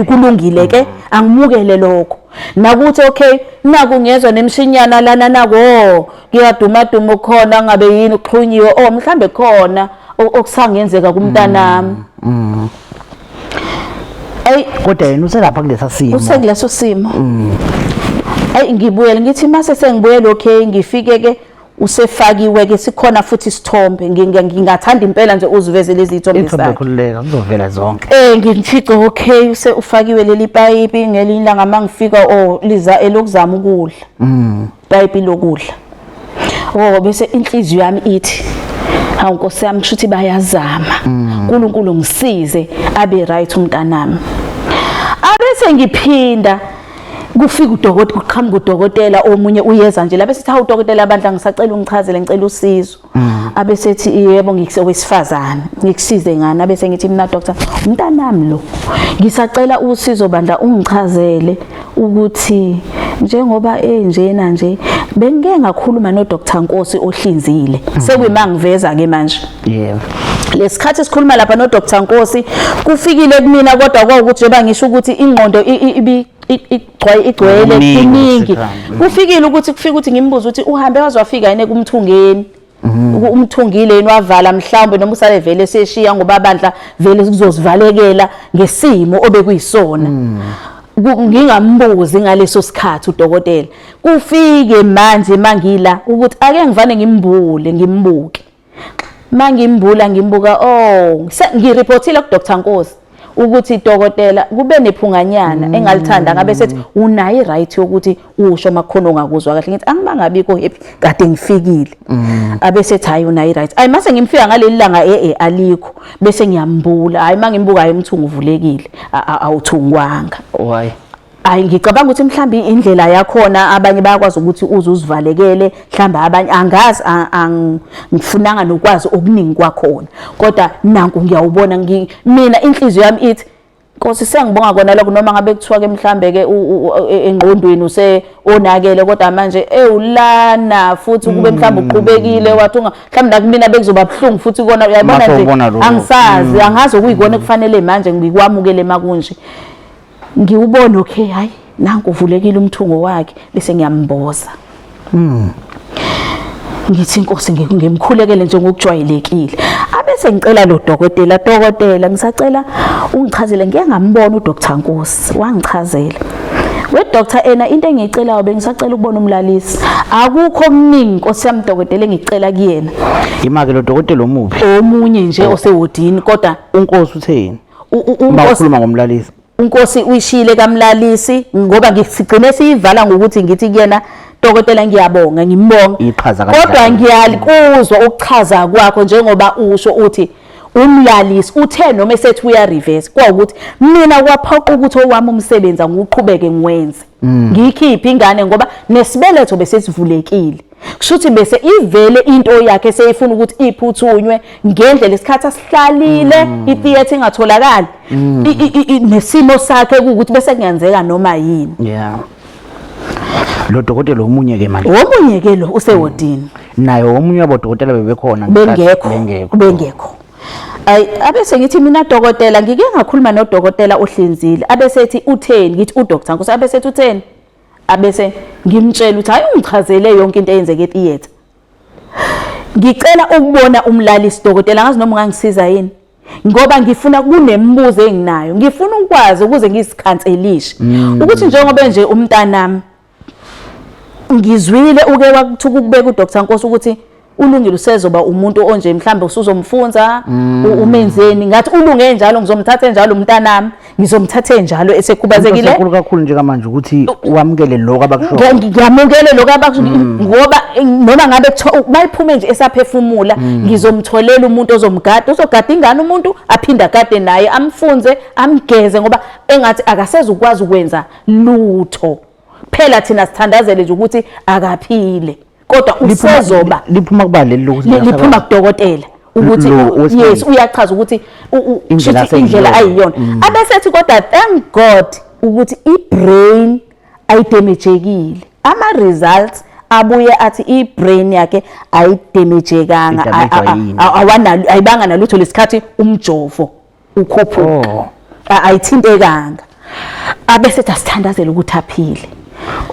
kulungile ke, angimukele lokho nakuthi okay, naku ngiyezwa nemshinyana lana nako kuyaduma duma khona, ngabe yini uxhunyiwe, oh mhlambe khona okusangenzeka kumntanami. Ayi. Kodwa yena uselapha kulesa simo. Usekuleso simo. Ayi, ngibuyele ngithi mase sengibuyele, okay, ngifike ke usefakiwe ke, sikhona futhi isithombe. Ngingathanda impela nje uziveze lezi zithombe ithombe zakhe. Khululeka, kuzovela zonke. Ngimfice, okay, use ufakiwe leli payipi. Ngelinye ilanga mangifika, oh, liza elokuzama ukudla, payipi lokudla. Oh, bese inhliziyo yami ithi, hawu Nkosi yami, kushuthi bayazama, uNkulunkulu ngisize abe right umntanami. Abese ngiphinda kufika udokotela, kuqhamuka udokotela omunye uyeza nje lapha, sithi, hawu udokotela bandla, ngisacela ungichazele, ngicela usizo. Abesethi, yebo, ngikusewesifazane, ngikusize ngani? Abese ngithi mina, doctor, umntanami lo ngisacela usizo bandla, ungichazele ukuthi njengoba enjena nje bengike ngakhuluma no Dr Nkosi ohlinzile, sekuyima ngiveza ke manje. Lesikhathi sikhuluma lapha no Dr Nkosi kufikile kumina, kodwa kwawukuthi njengoba ngisho ukuthi ingqondo ibi igcwele kuningi kuningi okusekhanda. Kufikile ukuthi kufika ukuthi ngimbuze ukuthi uhambe waze wafika yini kumthungeni, umthungile yini wavala mhlawumbe, noma usale vele seshiya ngoba bandla vele kuzozivalekela ngesimo obekuyisona. Ngingambuzi ngaleso sikhathi udokotela, kufike manje mangila ukuthi ake ngivane ngimbule ngimbuke. Mangimbula ngimbuka, oh, ngireportile ku Dr Nkosi ukuthi dokotela kube nephunganyana engalithanda, ngabe sethi unayo i-right yokuthi usho makukhona ongakuzwa kahle. Ngithi angibangabikho happy kade ngifikile, abe sethi hayi, unayo i-right. Ayi, mase ngimfika ngaleli langa alikho, bese ngiyambula, hayi, mangimbuka, hayi, umthungo uvulekile, awuthungwanga. Why? Hayi, ngicabanga ukuthi mhlawumbe indlela yakhona abanye bayakwazi ukuthi uze uzivalekele, mhlawumbe abanye angazi, ngifunanga nokwazi okuningi kwakhona, kodwa nanku ngiyawubona, mina inhliziyo yami ithi, Nkosi, sengibonga kona lokho, noma ngabe kuthiwa ke mhlambe ke engqondweni use onakele, kodwa manje ewulana futhi kube mhlambe uqhubekile wathi unga mhlambe nakumina bekuzoba buhlungu futhi kona, uyabona. Mase nje ubona lokho. Angisazi, angazi okuyikona ekufanele manje ngikwamukele makunje. Ngiwubona, okay, hayi, nanku uvulekile umthungo wakhe, bese ngiyamboza, ngithi inkosi, ngimkhulekele nje ngokujwayelekile. Abese ngicela lo dokotela, dokotela, ngisacela ungichazele, ngike ngambona uDr Nkosi wangichazela. We doctor, ena into engiyicelayo, bengisacela ukubona umlalisi. Akukho okuningi, nkosi yami dokotela, engicela kuyena. Imake lo dokotela omubi? Omunye nje osewodini, kodwa Unkosi utheni uma uNkosi ukhuluma ngomlalisi? Unkosi uyishile kamlalisi, ngoba ngisigcine siyivala ngokuthi ngithi kuyena, "Dokotela, ngiyabonga," ngimbonga. Iqhaza Kodwa kanjani? Ngiyakuzwa ukuchaza kwakho njengoba usho uthi umlalisi uthe noma esethi uya reverse, kwawukuthi mina kwaphoqa ukuthi owami umsebenzi angiqhubeke ngiwenze, ngiyikhiphe ingane, ngoba nesibeletho besesivulekile. Kusho ukuthi bese ivele into yakhe seyifuna ukuthi iphuthunywe ngendlela, isikhathi asihlalile i-theatre ingatholakali. Nesimo sakhe kuwukuthi bese kungenzeka noma yini. Yeah, lo dokotela omunye ke manje? Omunye ke lo usewodini. Naye omunye wabodokotela bebekhona ngesikhathi? Bengekho. Bengekho. Bengekho. Ayi, abese ngithi mina, "Dokotela, ngike ngakhuluma nodokotela ohlinzile." Abese ethi, "Utheni?" Ngithi, "Udoctor Nkosi." Abese ethi, "Utheni?" Abese ngimtshela ukuthi, "Hayi, ungichazele yonke into eyenzeke etheatre. Ngicela ukubona umlalisi, dokotela. Ngazi noma ungangisiza yini, ngoba ngifuna, kunemibuzo enginayo, ngifuna ukwazi ukuze ngisikhanselishe ukuthi njengoba nje umntanami ngizwile uke wakuthuka ukubeka uDr Nkosi ukuthi ulungile usezoba umuntu onje, mhlambe usuzomfunza, umenzeni. Ngathi ulunge njalo, ngizomthatha enjalo umntanami, ngizomthatha enjalo esekhubazekile." Enkulu kakhulu njengamanje ukuthi wamukele lokho abakushoyo. Ngiyamukele lokho abakusho, ngoba noma ngabe kuthiwa bayiphume nje esaphefumula, ngizomtholela umuntu ozomgada, uzogada ingane, umuntu aphinde agade naye, amfunze, amgeze, ngoba engathi akasezukwazi ukwenza lutho. Phela thina sithandazele nje ukuthi akaphile, kodwa usezoba Liphuma kuba leli lokuthi Liphuma kudokotela ukuthi Lo owesilisa. Yes, uyachaza ukuthi Indlela shuthi indlela aseyiyona. ayiyona. Abesethi kodwa thank God ukuthi i-brain ayidamagekile. Ama-results abuye athi i-brain yakhe ayidamagekanga. Idamagwa yini? Awanalo, ayibanga nalutho lesikhathi umjovo ukhuphuka. Oh. Ayithintekanga. Abesethi asithandazele ukuthi aphile.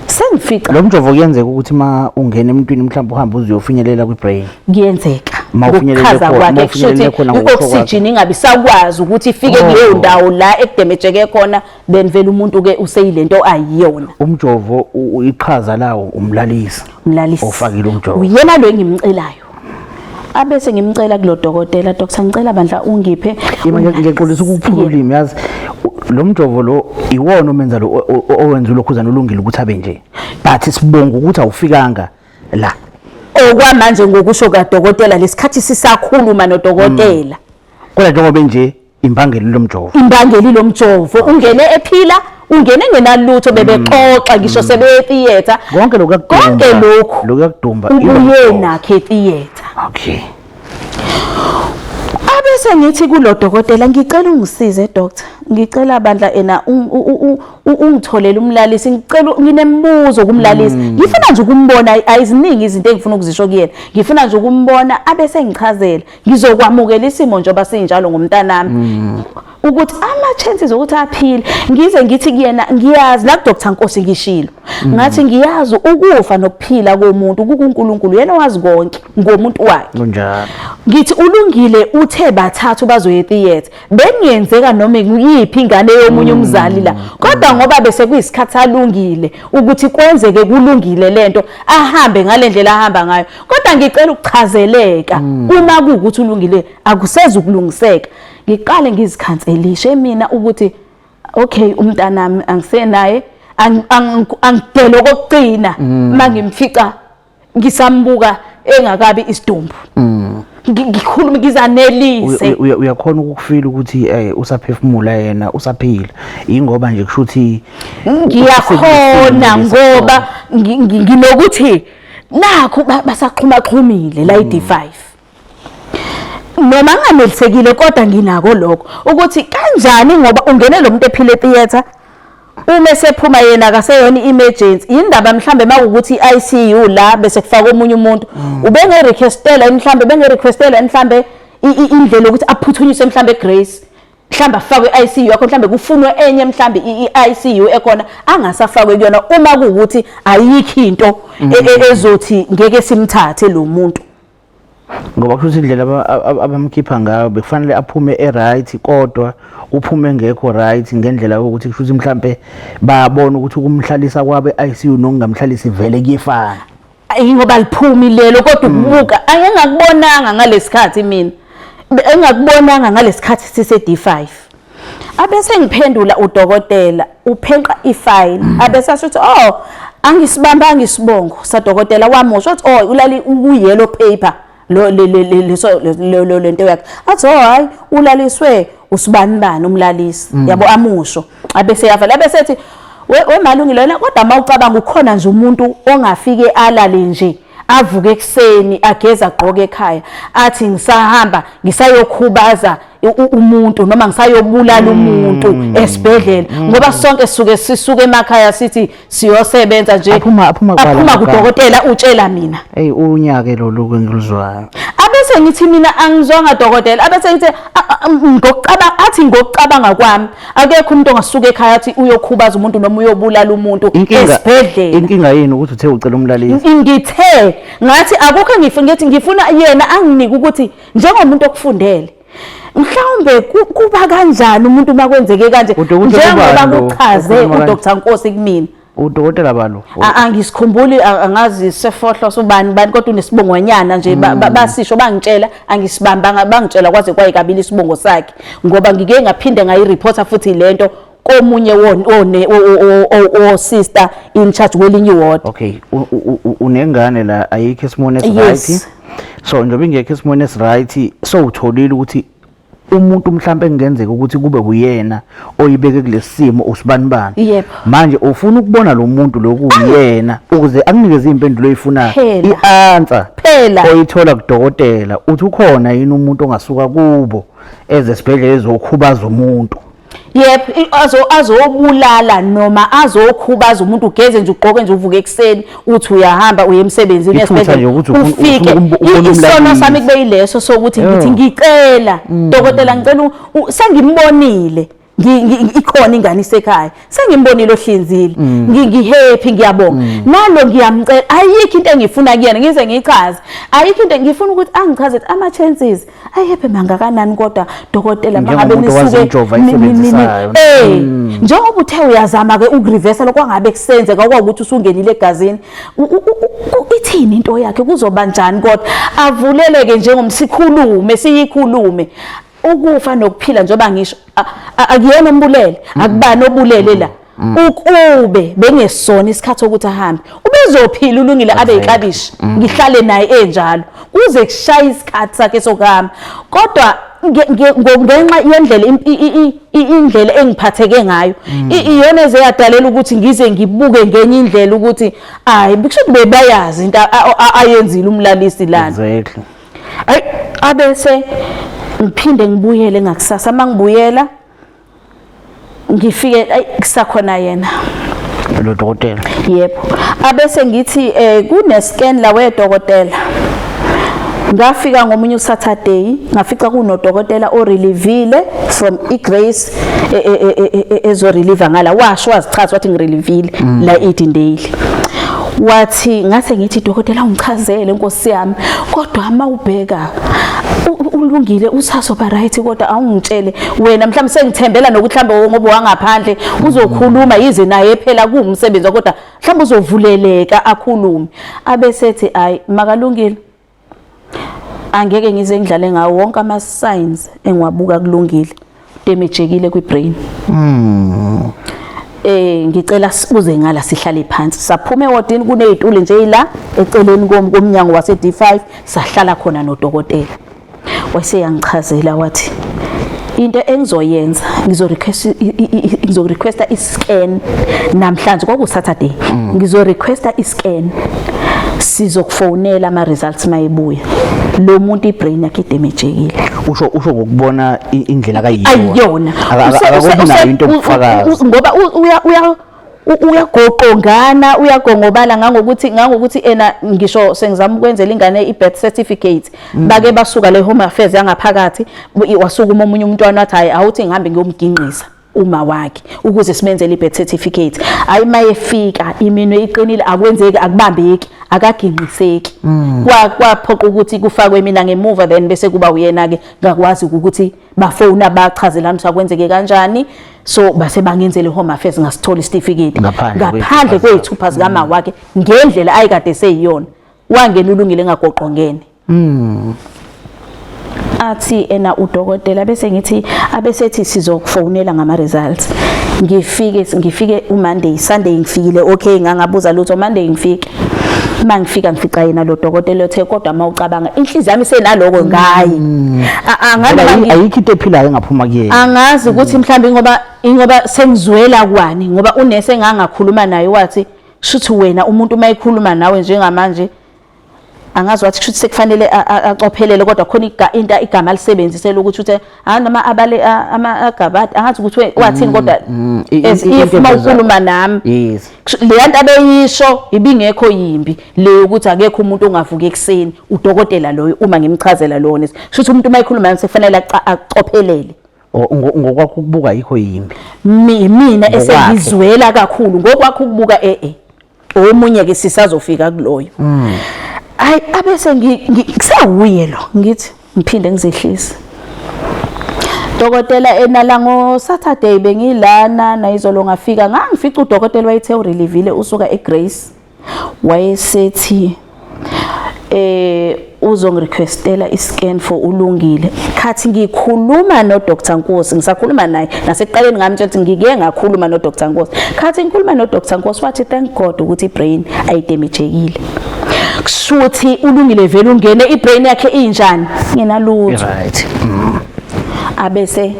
Sengifica Lo mjovo kuyenzeka ukuthi ma ungena emntwini, mhlawumbe uhambe uze uyofinyelela kwi-brain? Kuyenzeka. Ma ufinyelele Ngokuchaza khona- kwakhe, ma ufinyelele kusho khona ukuthi ngokusho kwakhe. i-oxygen ingabi sakwazi ukuthi ifike Oh. kuleyo ndawo la ekudamageke khona, then vele umuntu-ke useyilento ayiyona. Umjovo iqhaza lawo umlalisi? Umlalisi. Ofakile umjovo. Uyena lo engimcelayo. Abese ngimcela kulo dokotela, "Doctor, ngicela bandla ungiphe Ima, ngiyaxolisa ukukuphula ulimi, yazi. Lo mjovo lo iwona omenza lo owenza ulokhuzana ulungile ukuthi abe nje, but sibonga ukuthi awufikanga la. Okwamanje, ngokusho kadokotela, lesikhathi sisakhuluma nodokotela. Kodwa njengoba nje imbangela lo mjovo. Imbangeli lo mjovo. Ungene ephila, ungene engenalutho, bebexoxa ngisho sebeye theatre. Konke lokhu kuyakudumba. Konke lokhu Lokhu kuyakudumba. ubuye nakhe etheatre. Abese ngithi kulo dokotela, "Ngicela ungisize, doctor. Ngicela bandla ena ungitholele umlalisi. Ngicela, nginemibuzo kumlalisi. Ngifuna nje ukumbona, ayiziningi izinto engifuna ukuzisho kuyena. Ngifuna nje ukumbona, abese ngichazela. Ngizokwamukela isimo njengoba sinjalo ngomntanami, ukuthi ama chances ukuthi aphile." Ngize ngithi kuyena, ngiyazi la Dr Nkosi ngishilo ngathi, "Ngiyazi ukufa nokuphila komuntu kukuNkulunkulu, yena wazi konke ngomuntu wakhe." Kunjalo. Ngithi ulungile uthe bathathu bazoya etheatre, bengiyenzeka noma ngiyiphi ingane yomunye umzali la, kodwa ngoba bese kuyisikhathi alungile ukuthi kwenzeke kulungile lento, ahambe ngalendlela ahamba ngayo, kodwa ngicela ukuchazeleka uma kuwukuthi ulungile akuseze ukulungiseka. Ngiqale ngizikhanselishe mina ukuthi okay, umntanami angisenaye, angidele okokugcina mangimfica ngisambuka engakabi isidumbu. Ngikhuluma ngizanelise. Uyakhona ukufila ukuthi usaphefumula yena, usaphila, ingoba nje kusho ukuthi Ngiyakhona, ngoba nginokuthi nakhu basaxhuma xhumile la i-D5, noma nginganelisekile, kodwa nginako lokho ukuthi kanjani, ngoba ungene lo muntu ephile etheatre, uma esephuma yena akaseyona i-emergency. Indaba mhlambe makuwukuthi i-ICU la bese kufaka omunye umuntu, ubenge-requestela mhlambe, benge-requestela mhlambe indlela yokuthi aphuthunyiswe mhlambe eGrace, mhlambe afakwe i-ICU yakho, mhlambe kufunwe enye mhlambe i-ICU ekhona angasafakwe kuyona, uma kuwukuthi ayikho into ezothi ngeke simthathe lo muntu. Ngoba kusho ukuthi indlela abamkhipha ngayo bekufanele aphume e-right, kodwa uphume engekho right ngendlela yokuthi kusho ukuthi mhlampe babona ukuthi ukumhlalisa kwabo e-ICU nokungamhlalisi vele kuyefana. Ngoba liphumi lelo kodwa ukubuka angengakubonanga ngalesikhathi mina, engakubonanga ngalesikhathi sise D5. Abese ngiphendula udokotela uphenqa ifile, abese asho ukuthi oh, angisibambanga isibongo sadokotela, wamusho wathi oh, ulali ku-yellow paper lo le le le leso lo lento yakhe, athi oh hayi, ulaliswe usibani bani umlalisi, yabo, amusho abese yavala, abese ethi wemalungile wena, kodwa mawucabanga ukhona nje umuntu ongafike alale nje, avuke ekuseni, ageze, agqoke ekhaya, athi ngisahamba ngisayokhubaza umuntu noma ngisayobulala umuntu esibhedlela, ngoba sonke sisuke sisuke emakhaya sithi siyosebenza nje. Aphuma kuqala aphuma amagama. Kudokotela utshela mina. Eyi, unyake lolu engiluzwayo. Abese ngithi mina angizwanga dokotela, abese ngithi ngokucabanga, athi ngokucabanga kwami akekho umuntu ongasuka ekhaya athi uyokhubaza umuntu noma uyobulala umuntu Inkinga esibhedlela. Inkinga yini ukuthi uthe ucela umlalisi? Ngithe ngathi akukho engifuna, ngithi ngifuna yena anginike ukuthi njengomuntu okufundele mhlawumbe kuba kanjani umuntu uma kwenzeke kanje. Udokotela njengoba ubani lo? kuchaze Ukhuluma kanje? uDr Nkosi kumina. Udokotela balo? Angisikhumbuli, angazi sefohlo ubani bani, kodwa unesibongonyana nje, basisho bangitshela, angisibambanga, bangitshela kwaze kwayikabili isibongo sakhe, ngoba ngike ngaphinde ngayireporta futhi lento komunye wone o sister in charge kwelinye iward. Okay, unengane la ayikho esimweni esiright. Yes. So njengoba ingekho esimweni esiright, so utholile ukuthi umuntu mhlawumbe engenzeka ukuthi kube uyena oyibeke kulesi simo usibani bani. Yebo. Manje ufuna ukubona lo muntu lokuyena ukuze akunikeze impendulo oyifunayo. Phela. I-answer Phela. oyithola kudokotela uthi ukhona yini umuntu ongasuka kubo eze esibhedlela ezokhubaza umuntu? Yep, azobulala noma azokhubaza umuntu, ugeze nje, ugqoke nje, uvuke ekuseni uthi uyahamba uye emsebenzini Iphutha esibhedlela, nje ukuthi ufike ufuna ukubona isono umlalisi. sami kube yileso sokuthi ngithi ngicela dokotela, ngicela sengimbonile, ikhona ingane isekhaya, sengimbonile ohlinzile, ngihappy, ngiyabonga nalo, ngiyamcela, ayikho into engifuna kuyena ngize ngichaze, ayikho into ngifuna ukuthi angichaze ukuthi ama chances ayepe mangakanani, kodwa dokotela mangabe Njengomuntu owazi nisuke imijovo ayisebenzisayo. Njengoba uthe uyazama ke ukureverse lokho angabe kusenzeka kwakuthi usungenile egazini, ithini into yakhe, kuzoba njani, kodwa avuleleke njengomsikhulume siyikhulume ukufa nokuphila, njengoba ngisho akuyena ombulele, akubani obulele la, ukube bengesona isikhathi sokuthi ahambe ubezophila ulungile abe yiklabishi, ngihlale naye enjalo kuze kushaye isikhathi sakhe sokuhamba, kodwa ngenxa yendlela indlela engiphatheke ngayo iyona ezeyadalela ukuthi ngize ngibuke ngenye indlela ukuthi hayi, kusho ukuthi bebayazi into ayenzile umlalisi lana. Ayi. Abese ngiphinde ngibuyele ngakusasa, mangibuyela ngifike, ayi, kusakhona yena. Lo dokotela? Yebo. Abese ngithi kune scan la wedokotela. Ngafika ngomunye uSaturday, ngafica kunodokotela orelievile from iGrace ezorelieve ngala, washo wazichaza wathi ngirelievile la eEdendale. Wathi ngase ngithi dokotela ungichazele nkosi yami, kodwa uma ubheka ulungile usazoba right, kodwa awungitshele wena, mhlawumbe sengithembela nokuthi mhlawumbe ngoba wangaphandle uzokhuluma, yize naye phela kuwumsebenzi, kodwa mhlawumbe uzovuleleka akhulume. Abesethi ayi, makalungile, angeke ngize ngidlale ngawo wonke ama signs engiwabuka kulungile, damagekile kwi-brain. Ngicela uze ngala sihlale phansi. Saphuma ewodini, kunezitulo nje la eceleni komnyango wase D5, sahlala khona nodokotela. Wayeseyangichazela wathi into engizoyenza ngizo requesta i-scan namhlanje, kwaku Saturday, ngizo requesta i-scan, sizokufonela ama results mayibuya, lo muntu ibrain yakhe idamagekile. Usho ngokubona indlela kayiyo? Ayiyona. Akakubi nayo into yobufakazi. Ngoba uyagoqongana, uyagongobala ngangokuthi ena ngisho sengizama ukwenzela ingane i-birth certificate, bake basuka le home affairs yangaphakathi, wasukuma omunye umntwana wathi hayi, awuthi ngihambe ngiyomginqisa uma wakhe ukuze simenzele i-birth certificate. Hayi, mayefika iminwe iqinile, akwenzeki, akubambeki. Akaginqiseki. Kwaphoqa ukuthi kufakwe mina ngemuva, then bese kuba uyena ke. Ngakwazi ukuthi bafona bachazelana ukuthi akwenzeke kanjani, so base bangenzele Home Affairs, ngasithola isitifiketi. Ngaphandle ngaphandle kwey'thupha. Kwey'thupha zikama wakhe ngendlela ayikade seyiyona. Wangena ulungile engagoqongene. Athi ena udokotela, bese ngithi abesethi sizokufonela ngama results. Ngifike uMonday, Sunday ngifikile, okay, ngangabuza lutho. Monday ngifike, mangifika ngifica yena lo dokotela othe, kodwa mawucabanga inhliziyo yami isenaloko ngaye. Phela ayikho into ephilayo engaphuma kuyena. Angazi ukuthi mhlawumbe ngoba sengizwela kwani, ngoba unese engangakhuluma naye wathi shuthi wena umuntu uma ekhuluma nawe njengamanje, angazi, wathi kushuthi sekufanele acophelele, kodwa khona into igama alisebenzisela ukuthi uthe hayi noma abale ama agabadi, angazi ukuthi wathini, kodwa as into if uma ukhuluma nami, leya nto abeyisho ibingekho yimbi le yokuthi akekho umuntu ongavuka ekuseni. Udokotela loyo, uma ngimchazela lona, kusho umuntu uma ekhuluma nami sekufanele acophelele. Ngokwakho ukubuka ayikho yimbi. Mina Ngokwakhe. Esengizwela kakhulu ngokwakho ukubuka, omunye ke sisazofika kuloyo. Hayi, abese kusewuye lo, ngithi ngiphinde ngizehlise, dokotela enala ngo Saturday bengilana nayizolo, ngafika ngangifica udokotela wayethe urelievile usuka eGrace, wayesethi uzongirequestela iscan for ulungile. Khathi ngikhuluma no Dr Nkosi, ngisakhuluma naye nasekuqaleni ngamtshela ukuthi ngike ngakhuluma no Dr Nkosi. Khathi ngikhuluma no Dr Nkosi wathi thank God ukuthi ibrain ayidamagekile, kushuthi ulungile vele ungene ibrain yakhe injani, ngenalutho. Abese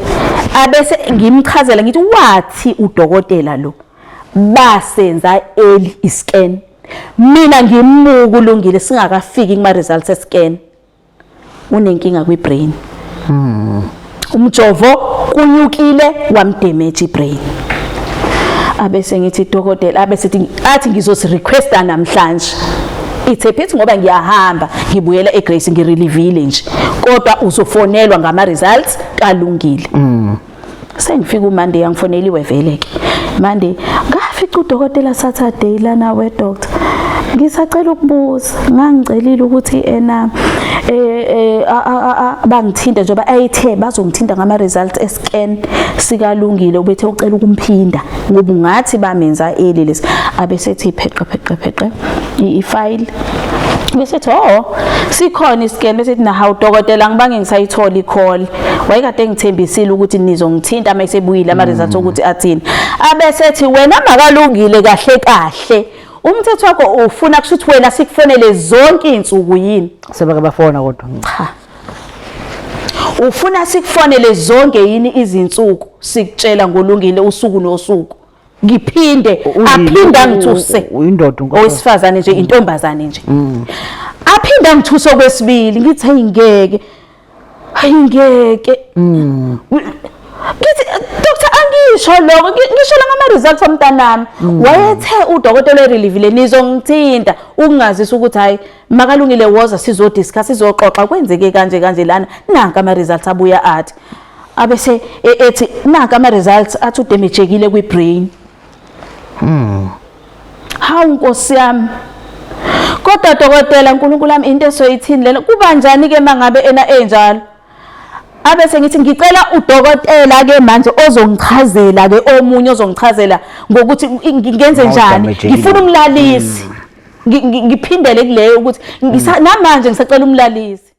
ngimchazela ngithi wathi udokotela lo basenza early iscan, mina ngimuka ulungile singakafiki kuma results escan, unenkinga kwi brain, umjovo kunyukile wamdamage ibrain. Abese ngithi dokotela, abese athi ngizosi requesta namhlanje, it's a pity ngoba ngiyahamba ngibuyela eGrace, ngirelievile nje, kodwa uzofonelwa ngama results kalungile. Sengifika uMonday, angifoneliwe vele ke Monday. Ngafica udokotela Saturday lana, we doctor, ngisacela ukubuza, ngangicelile ukuthi ena bangithinte njengoba ayithe bazongithinta ngama results escan sikalungile, ubethe ucela ukumphinda ngoba ungathi bamenza early lesi. Abesethi pheqe pheqe pheqe i-file, bese ethi oh, sikhona iscan. Bese ethi na hawu dokotela, ngibange ngisayithola i-call, wayekade ngithembisile ukuthi nizongithinta uma esebuyile ama results ukuthi athini. Abese ethi wena makalungile kahle kahle, umthetho wakho ufuna kusho ukuthi wena sikufonele zonke izinsuku yini? Sebeke bafona kodwa? Cha, ufuna sikufonele zonke yini izinsuku, sikutshela ngolungile usuku nosuku? Ngiphinde aphinde angithuse. Uyindoda unkosikazi. Owesifazane nje, intombazane nje, aphinde angithuse okwesibili. Ngithi ayingeke, ayingeke, ngithi doctor, angisho lokho, ngisho la ngama results omntanami, wayethe udokotela erelievile nizongithinta ukungazisa ukuthi hayi makalungile woza sizodiscuss, sizoxoxa kwenzeke kanje kanje lana, nanka ama results abuya athi. Abese ethi nanka ama results athi udamagekile kwi brain. Hawu Nkosi yami, kodwa dokotela, uNkulunkulu wami, into esoyithini lena? Kuba njani ke mangabe ena enjalo? Abese ngithi ngicela udokotela ke manje ozongichazela ke, omunye ozongichazela ngokuthi ngenze njani. Mawudamagekile. Ngifuna umlalisi. Ngiphindele kuleyo ukuthi namanje ngisacela umlalisi.